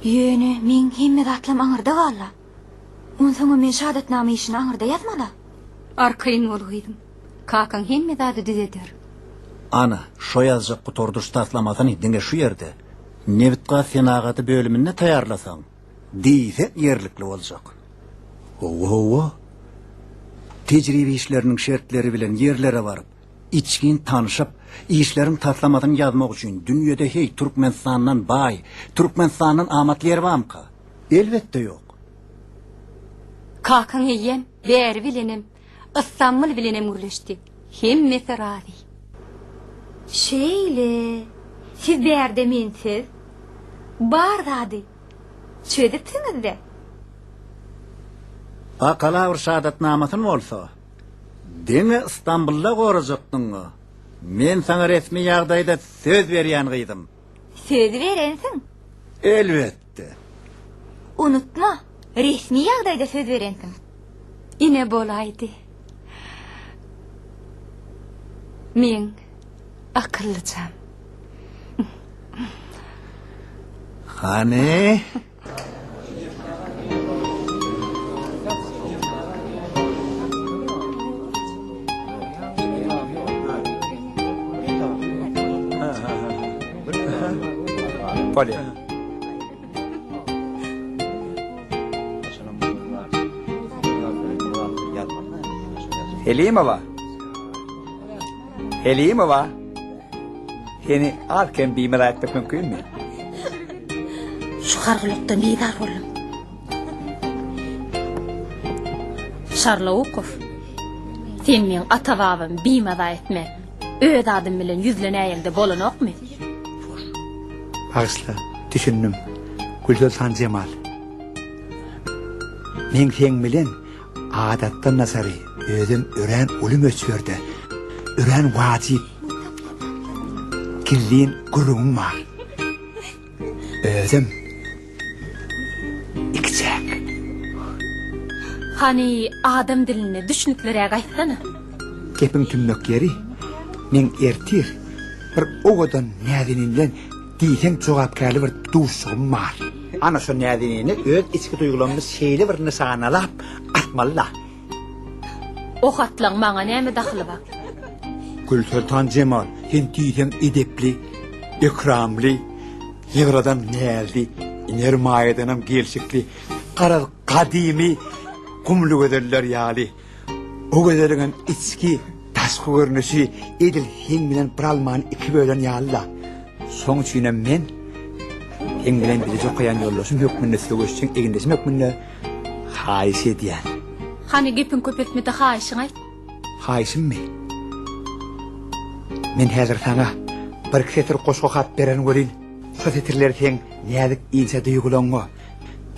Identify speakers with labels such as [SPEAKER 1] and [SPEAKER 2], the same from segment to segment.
[SPEAKER 1] Ýöne meň hemme zatlam aňyrda galda. Onsoňam men şahadatnama işini aňyrda ýazmaly.
[SPEAKER 2] Arkaýyn bol gyzym. Kakaň hemme zady düzeder.
[SPEAKER 3] Ana, şo ýazjak gutardyş taslamasyny diňe şu ýerde, nebitgaz senagaty bölüminde taýýarlasaň, diýseň ýerlikli boljak. Hawa, hawa. Tejribe işleriniň şertleri bilen ýerlere baryp, içgin tanşyp, işleriň taslamasyny ýazmak üçin dünýede heý Türkmenistandan baý, Türkmenistandan amatly ýer barmyka? Elbetde ýok.
[SPEAKER 2] Kakaň eýýäm bäri bilenem, Yssambyl bilenem gürleşdi. Hemmesi razy.
[SPEAKER 1] Şeýle. Siz bärde mensiz bar zady çözüpsiňiz-dä.
[SPEAKER 3] Bakalawr şahadatnamasyny bolsa, diňe Ystambulda gorajakdyňa. Men saňa resmi ýagdaýda söz berýän gyzym.
[SPEAKER 1] Söz berensiň.
[SPEAKER 3] Elbetde.
[SPEAKER 1] Unutma, resmi ýagdaýda söz berensiň.
[SPEAKER 2] Ine bolaýdy. Meň akyllyjam.
[SPEAKER 3] Hany?
[SPEAKER 4] Bolýar. Selimowa. Selimowa. Seni az-kem bimaza etmek mümkinmi?
[SPEAKER 5] Şu gargulakdan bizar boldum.
[SPEAKER 6] Şarlawukow, sen meň ata-babamy bimaza etme, öz adym bilen ýüzlenäýeňde bolanokmy?
[SPEAKER 4] Bagyşla, düşündim, Gülsoltan Jemal. Meň seň bilen Adatdan daşary, özem örän uly möçberde, örän wajyp, gizlin gürrüňim bar. Özem ikiçäk.
[SPEAKER 6] Hany, adam dilinde düşnükliräk aýtsana.
[SPEAKER 4] Gepiň tümmek ýeri, meň ertir bir owadan näzenin bilen diýseň jogapkärli bir duşuşygym bar. Ana şo näzenine öz içki duýgulammy şeýle bir nyşanalap atmaly-da.
[SPEAKER 6] O hatlaň maňa näme dahyly bar?
[SPEAKER 4] Gülsoltan Jemal, sen diýseň edepli, ekramly, ýygradan näzli, iner maýadanam gelşikli, garaz gadymy gumly gözeller ýaly. O gözeliňem içki, daşky görnüşi edil seň bilen bir almany iki bölen ýaly-la. Şoň üçinem men seň bilen bileje okaýan ýoldaşym hökmünde, söweşjeň egindeşim hökmünde haýyş edýän.
[SPEAKER 6] Hany gepiň köpeltme-de haýyşyňy aýt.
[SPEAKER 4] Haýyşymmy? Men häzir saňa birki setir goşgy okap bererin welin, şo setirler seň näzik inçe duýgulaňňa,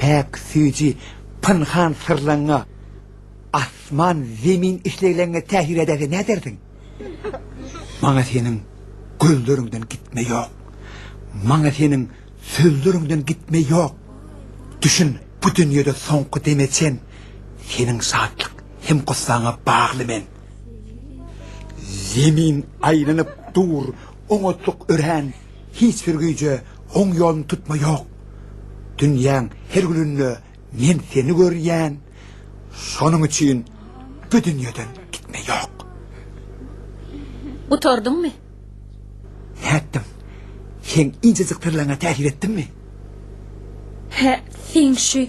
[SPEAKER 4] päk, süýji, pynhan syrlaňňa, Asman zemin islegleňňe täsir edäýse näderdiň? Maňa seniň gözleriňden gitme ýok. Maňa seniň sözleriňden gitme ýok. Düşün, bu dünýede soňky deme çen seniň şatlyk hem gussaňa bagly men. Zemin aýlanyp dur, oňatlyk örän, hiç bir güýje oň ýoluny tutma ýok. Dünýäň her gülünde Men seni görýän, şonuň üçin bu dünýeden gitme ýok.
[SPEAKER 6] Gutardyňmy?
[SPEAKER 4] Nätdim? Seň inçejik syrlaryňa täsir etdimmi?
[SPEAKER 6] Hä, seň şu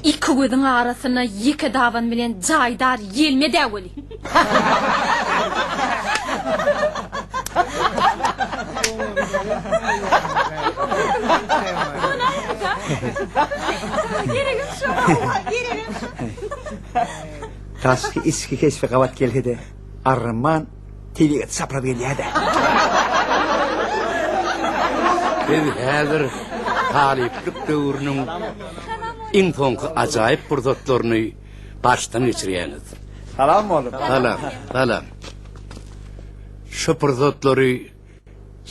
[SPEAKER 6] iki gözüň arasyna ýeke daban bilen jaýdar ýelme-dä weli.
[SPEAKER 4] Daşky içki keşbi gabat gelse-de, arman tebigat çapraz gelýär-dä.
[SPEAKER 7] Biz häzir talyplyk döwrüniň iň soňky ajaýyp pursatlaryny başdan geçirýäňiz.
[SPEAKER 4] Salam oglum.
[SPEAKER 7] Salam, salam. Şu pursatlary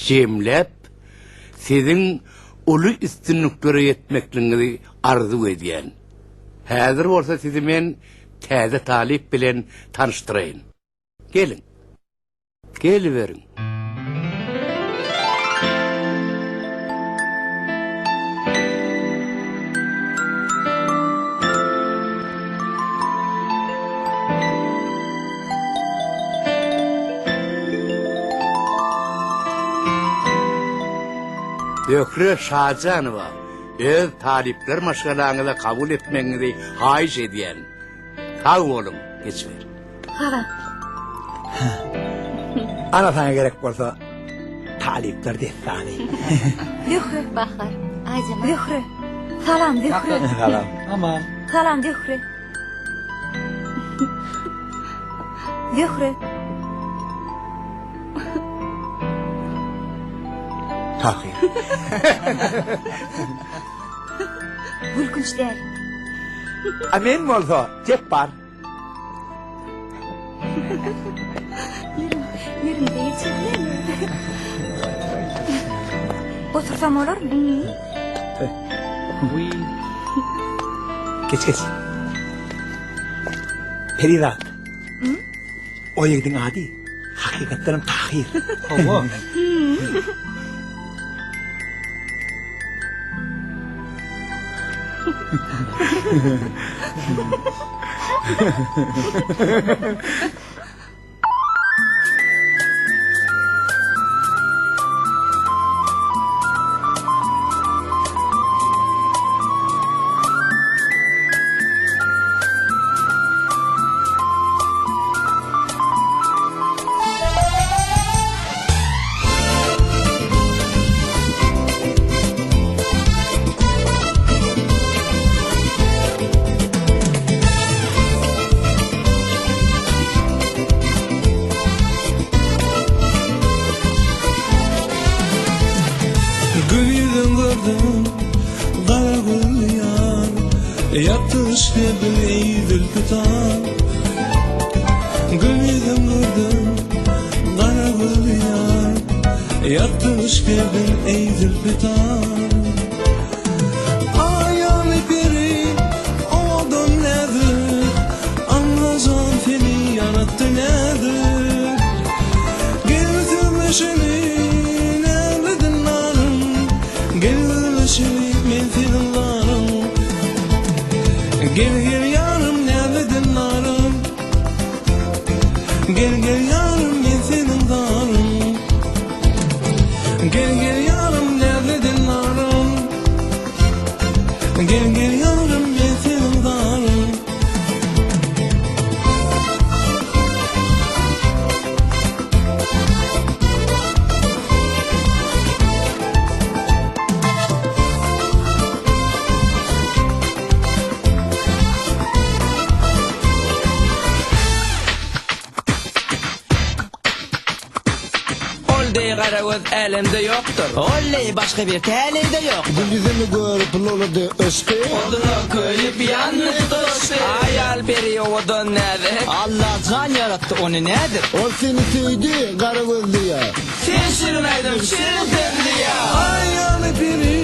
[SPEAKER 7] jemläp, siziň uly üstünliklere ýetmekligiňizi arzuw edýän. Häzir bolsa sizi men täze talyp bilen tanyşdyraýyn. Geliň. Geliberiň. Zöhre Şajanowa öz talyplar maşgalaňyza kabul etmegiňizi haýyş edýän. Sag boluň, geçiber.
[SPEAKER 1] Salam.
[SPEAKER 4] Ana saňa gerek bolsa talyplar dessany.
[SPEAKER 1] Zöhre.
[SPEAKER 2] Bahar. Aýjemal.
[SPEAKER 1] Zöhre. Salam Zöhre.
[SPEAKER 4] Salam. Aman.
[SPEAKER 1] Salam Zöhre. Zöhre.
[SPEAKER 4] Tahyr.
[SPEAKER 1] Gülkünç däl.
[SPEAKER 4] A men bolsa Jepbar.
[SPEAKER 1] Ýerimize geçebilemi? Otursam bolarmy?
[SPEAKER 4] Geç geç. Perizat. O ýigidiň ady hakykatdanam Tahyr.
[SPEAKER 8] Hawa.
[SPEAKER 9] Gül ýüzün gördüm, gara gül ýar, Ýatdy yşk derdin eý zülpi tar. Gül ýüzün gördüm, gara gül ýar, Ýatdy yşk derdin eý zülpi tar. Aýaly peri, owadan näzik, Allajan seni ýaratdy näzik. Gel sözleşeli, näzli dildarym, Gel sözleşeli, men seniň zarym. Gel gel ýarym, näzli dildarym, Gel gel ýarym, men seniň zarym. Gel gel ýarym, näzli dildarym, Gel gel ýarym, men seniň zarym.
[SPEAKER 10] Ol deý gara göz älemde ýokdur. Ol deý başga bir täleýde ýokdur.
[SPEAKER 11] Gül ýüzüni görüp lowlady yşky.
[SPEAKER 10] Oduna köýüp ýandy tutaşdy. Aýal peri owadan näzik. Allajan ýaratdy ony nädip.
[SPEAKER 11] Ol seni söýdi gara gözli ýar.
[SPEAKER 10] Sen şirin aýdym şirin sözli ýar.
[SPEAKER 9] Aýaly peri.